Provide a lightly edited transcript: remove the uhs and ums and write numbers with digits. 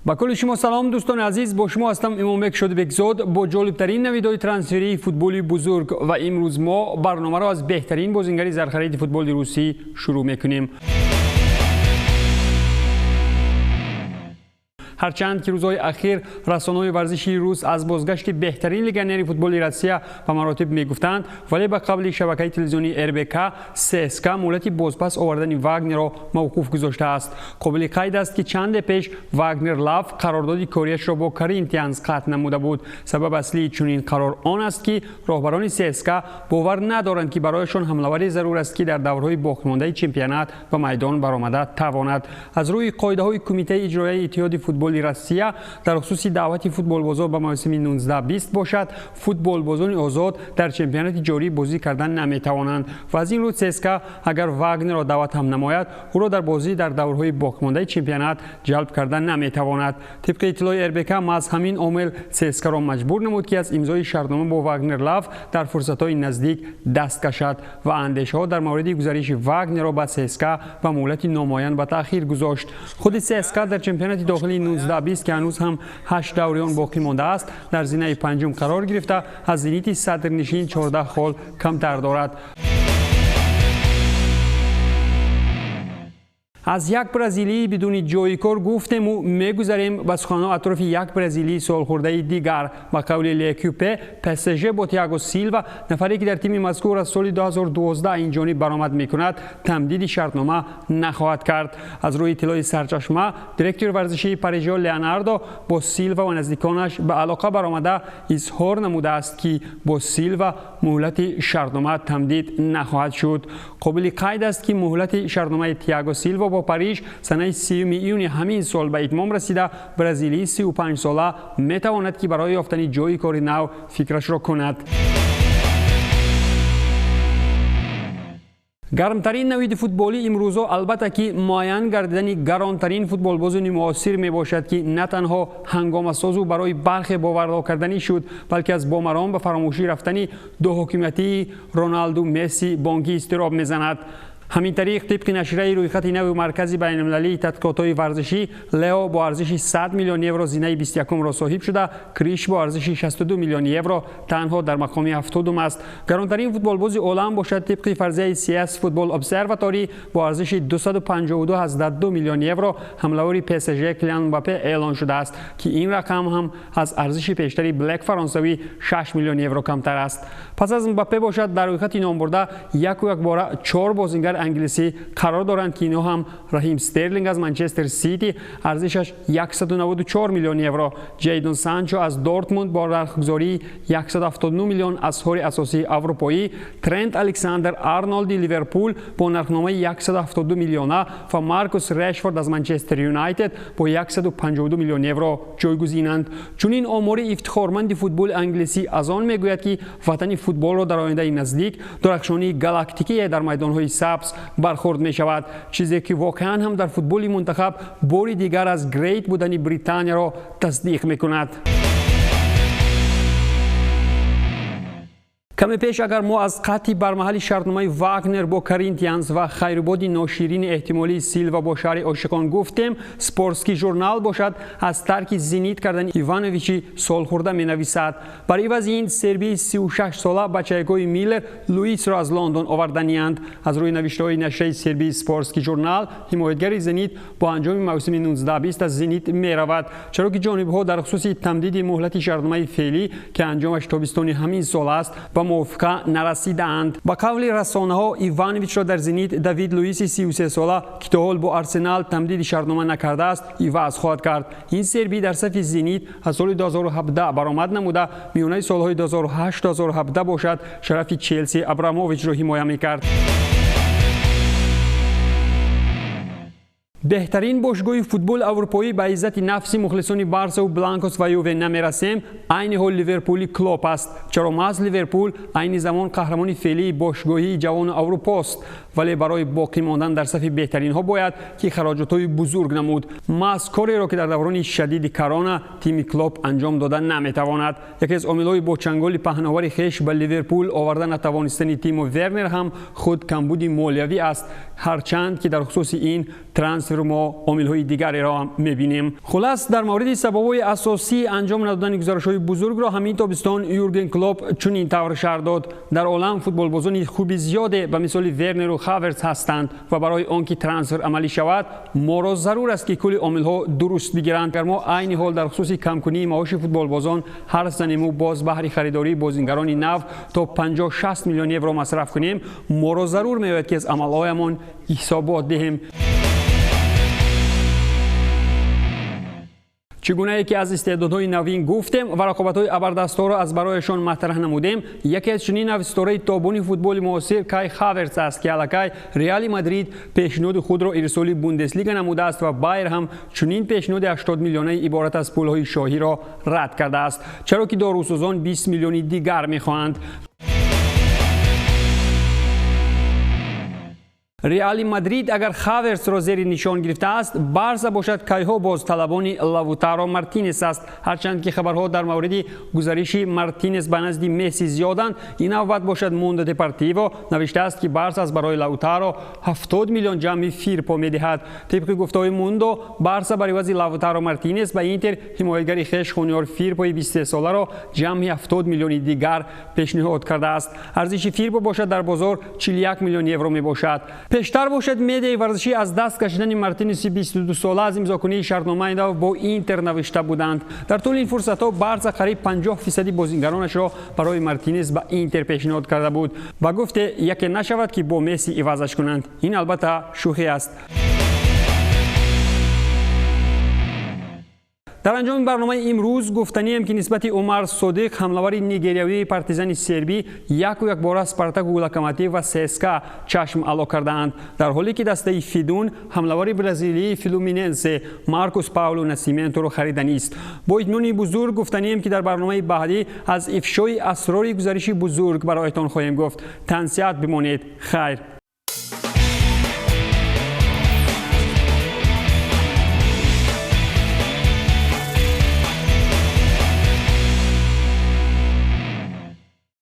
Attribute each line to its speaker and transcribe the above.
Speaker 1: Ба кулли шумо салом, дӯстони азиз. Бо шумо ҳастам Имомбек Шодибекзод бо ҷолибтарин навидҳои трансферии футболи бузург ва имрӯз мо барномаро аз беҳтарин бозингари зархариди футболи русӣ шурӯъ мекунем. Ҳарчанд ки рӯзҳои ахир расонаҳои варзишии рус аз бозгашти беҳтарин легионери футболи Россия ба маротиб мегуфтанд, вале ба қавли шабакаи телевизионии РБК, ЦСКА муҳлати бозпас овардани Вагнерро мавқуф гузоштааст. Қобили қайд аст, ки чанде пеш Вагнер Лав қарордоди кориашро бо Коринтианс қатъ намуда буд. Сабаб аслии чунин қарор он аст, ки роҳбарони ЦСКА бовар надоранд, ки барояшон ҳамлаваре зарур аст, ки дар даврҳои боқимондаи чемпионат ба майдон баромада тавонад. Аз рӯи қоидаҳои Кумитаи иҷроияи Иттиҳоди футболи Россия дар хусуси даъвати футболбозон ба мавсими 19-20 бошад, футболбозони озод дар чемпионати ҷорӣ бозӣ кардан наметавонанд ва аз ин рӯ ЦСКА агар Вагнерро даъват ҳам намояд, ӯро дар бозӣ дар даврҳои боқимондаи чемпионат ҷалб кардан наметавонад. Тибқи иттилои РБК, маҳз ҳамин омил ЦСКАро маҷбур намуд, ки аз имзои шартнома бо Вагнер Лав дар фурсатҳои наздик даст кашад ва андешаҳо дар мавриди гузариши Вагнерро ба ЦСКА ба муҳлати номуайян ба таъхир гузошт. Худи ЦСКА дар чемпионати дохилии 19-20, ки ҳанӯз ҳам 8 даври он боқӣ мондааст, дар зинаи панҷум қарор гирифта, аз Зенити садрнишин 14 хол камтар дорад. Аз як бразилии бидуни ҷои кор гуфтему мегузарем ба суханҳо атрофи як бразилии солхӯрдаи дигар. Ба қавли Лекюпе, ПСЖ бо Тиаго Силва, нафаре ки дар тими мазкур аз соли 2012 ин ҷониб баромад мекунад, тамдиди шартнома нахоҳад кард. Аз рӯи иттилои сарчашма, директори варзишии Парижио Леонардо бо Силва ва наздиконаш ба алоқа баромада изҳор намудааст, ки бо Силва муҳлати шартнома тамдид нахоҳад шуд. Қобили қайд аст, ки муҳлати шартномаи Тиаго Силва бо Париж санаи 30 июни ҳамин сол ба итмом расида, бразилии 35 сола метавонад, ки барои ёфтани ҷои кори нав фикрашро кунад. Гармтарин навиди футболӣ имрӯзо албатта ки муайян гардидани гаронтарин футболбозони муосир мебошад, ки на танҳо ҳангомасозу барои бархе бовардор карданӣ шуд, балки аз бомаром ба фаромӯшӣ рафтани дуҳокимиятии Роналду Месси бонки изтироб мезанад. Ҳамин тариқ, тибқи нашрияи рӯйхати нави Маркази байналмилалии тадқиқотҳои варзишӣ, Лео бо арзиши 100 миллион евро зинаи 21-ро соҳиб шуда, Криш бо арзиши 62 миллион евро танҳо дар мақоми 70 аст. Гаронтарин футболбози олам бошад, тибқи фарзияи CS Football Observatory, бо арзиши 252,2 миллион евро ҳамлавори ПСЖ Килиан Мбаппе эълон шудааст, ки ин рақам ҳам аз арзиши пештари Блек фаронсавӣ 6 миллион евро камтар аст. Пас аз Мбаппе бошад, дар рӯйхати номбурда яку якбора чор бозингар англисӣ қарор доранд, ки инҳо ҳам Раҳим Стерлинг аз Манчестер Сити, арзишаш 194 миллион евро, Ҷейдон Санчо аз Дортмунд бо нархгузории 179 миллион асҳори асосии аврупоӣ, Трент Александр Арнолди Ливерпул бо нархномаи 172 миллиона ва Маркус Решфорд аз Манчестер Юнайтед бо 152 миллион евро ҷойгузинанд. Чунин омори ифтихорманди футболи англисӣ аз он мегӯяд, ки ватани футболро дар ояндаи наздик дурахшонии галактикие дар майдонҳои сабз бархӯрд мешавад, чизе ки воқеан ҳам дар футболи мунтахаб бори дигар аз грейт будани Британияро тасдиқ мекунад. Каме пеш агар мо аз қатъи бармаҳали шартномаи Вагнер бо Коринтианс ва хайрубоди ноширини эҳтимолии Силва бо шаҳри ошиқон гуфтем, Спортский журнал бошад аз тарки Зенит кардани Ивановичи солхӯрда менависад. Бар ивази ин сербии 36 сола бачаягои Миллер Луисро аз Лондон оварданианд. Аз рӯи навиштаҳои нашрияи сербии Спортский журнал, ҳимоятгари Зенит бо анҷоми мавсими 19-20 аз Зенит меравад, чаро ки ҷонибҳо дар хусуси тамдиди муҳлати шартномаи феълӣ, ки анҷомаш тобистони ҳамин сол аст, ба мувофиқа нарасидаанд. Ба қавли расонаҳо, Ивановичро дар Зенит Давид Луиси 33 сола, ки то ҳол бо Арсенал тамдиди шартнома накардааст, иваз хоҳад кард. Ин сербӣ дар сафи Зенит аз соли 2017 баромад намуда, миёнаи солҳои 2008-2017 бошад шарафи Челси Абрамовичро ҳимоя мекард. Беҳтарин бошгоҳи футболи аврупоӣ ба иззати нафси мухлисони Барсаву Бланкос ва Юве намерасем, айни ҳол Ливерпули Клоп аст. Чаро маҳз Ливерпул айни замон қаҳрамони феълии бошгоҳии ҷавони Аврупост, вале барои боқӣ мондан дар сафи беҳтаринҳо бояд ки хароҷотҳои бузург намуд. Маҳз кореро ки дар даврони шадиди корона тими Клоп анҷом дода наметавонад. Яке аз омилҳои бо чанголи паҳновари хеш ба Ливерпул оварда натавонистани Тимо Вернер ҳам худ камбуди молиявӣ аст, ҳарчанд ки дар хусуси ин трансфер трансфер мо омилҳои дигареро ҳам мебинем. Хулас, дар мавриди сабабҳои асосии анҷом надодани гузаришҳои бузургро ҳамин тобистон Юрген Клоп чунин тавр шарҳ дод: дар олам футболбозони хуби зиёде ба мисоли Вернеру Хаверц ҳастанд ва барои он ки трансфер амалӣ шавад, моро зарур аст, ки кулли омилҳо дуруст бигиранд. Агар мо айни ҳол дар хусуси камкунии маоши футболбозон ҳарф занему боз баҳри харидории бозингарони нав то 50-60 миллион евро масраф кунем, моро зарур меояд, ки аз амалҳоямон ҳисобот диҳем. Чӣ гунае ки аз истеъдодҳои навин гуфтем ва рақобатҳои абардастҳоро аз барояшон матраҳ намудем, яке аз чунин навситораи тобони футболи муосир Кай Хаверц аст, ки аллакай Реали Мадрид пешниҳоди худро ирсоли Бундеслига намудааст ва Байер ҳам чунин пешниҳоди 80 миллионаи иборат аз пулҳои шоҳиро рад кардааст, чаро ки дорусозон 20 миллиони дигар мехоҳанд. Реали Мадрид агар Хаверцро зери нишон гирифтааст, Барса бошад кайҳо боз талабони Лаутаро Мартинес аст. Ҳарчанд ки хабарҳо дар мавриди гузариши Мартинес ба назди Месси зиёданд, ин навбат бошад Мундо Депортиво навиштааст, ки Барса аз барои Лаутаро 70 миллион ҷамъи Фирпо медиҳад. Тибқи гуфтаҳои Мундо, Барса бар ивази Лаутаро Мартинес ба Интер ҳимоятгари хеш Хуниор Фирпои 23-соларо ҷамъи 70 миллиони дигар пешниҳод кардааст. Арзиши Фирпо бошад дар бозор 41 миллион евро мебошад. Пештар бошад медиаи варзишӣ аз даст кашидани Мартинеси 22-сола аз имзокунии шартномаи нав бо Интер навишта буданд. Дар тӯли ин фурсатҳо Барса қариб 50% бозингаронашро барои Мартинес ба Интер пешниҳод карда буд ва гуфте яке нашавад, ки бо Месси ивазаш кунанд. Ин албатта шӯхӣ аст. Дар анҷоми барномаи имрӯз гуфтанием, ки нисбати Умар Содиқ, ҳамлавари нигериявии Партизани сербӣ, яку якбора Спартаку Локомотив ва ССК чашм ало кардаанд, дар ҳоле ки дастаи Фидун ҳамлавари бразилии Флуминенсе Маркус Паулу Насименторо хариданист. Бо итминони бузург гуфтанием, ки дар барномаи баъдӣ аз ифшои асрори гузариши бузург бароятон хоҳем гуфт. Тансиҳат бимонед. Хайр.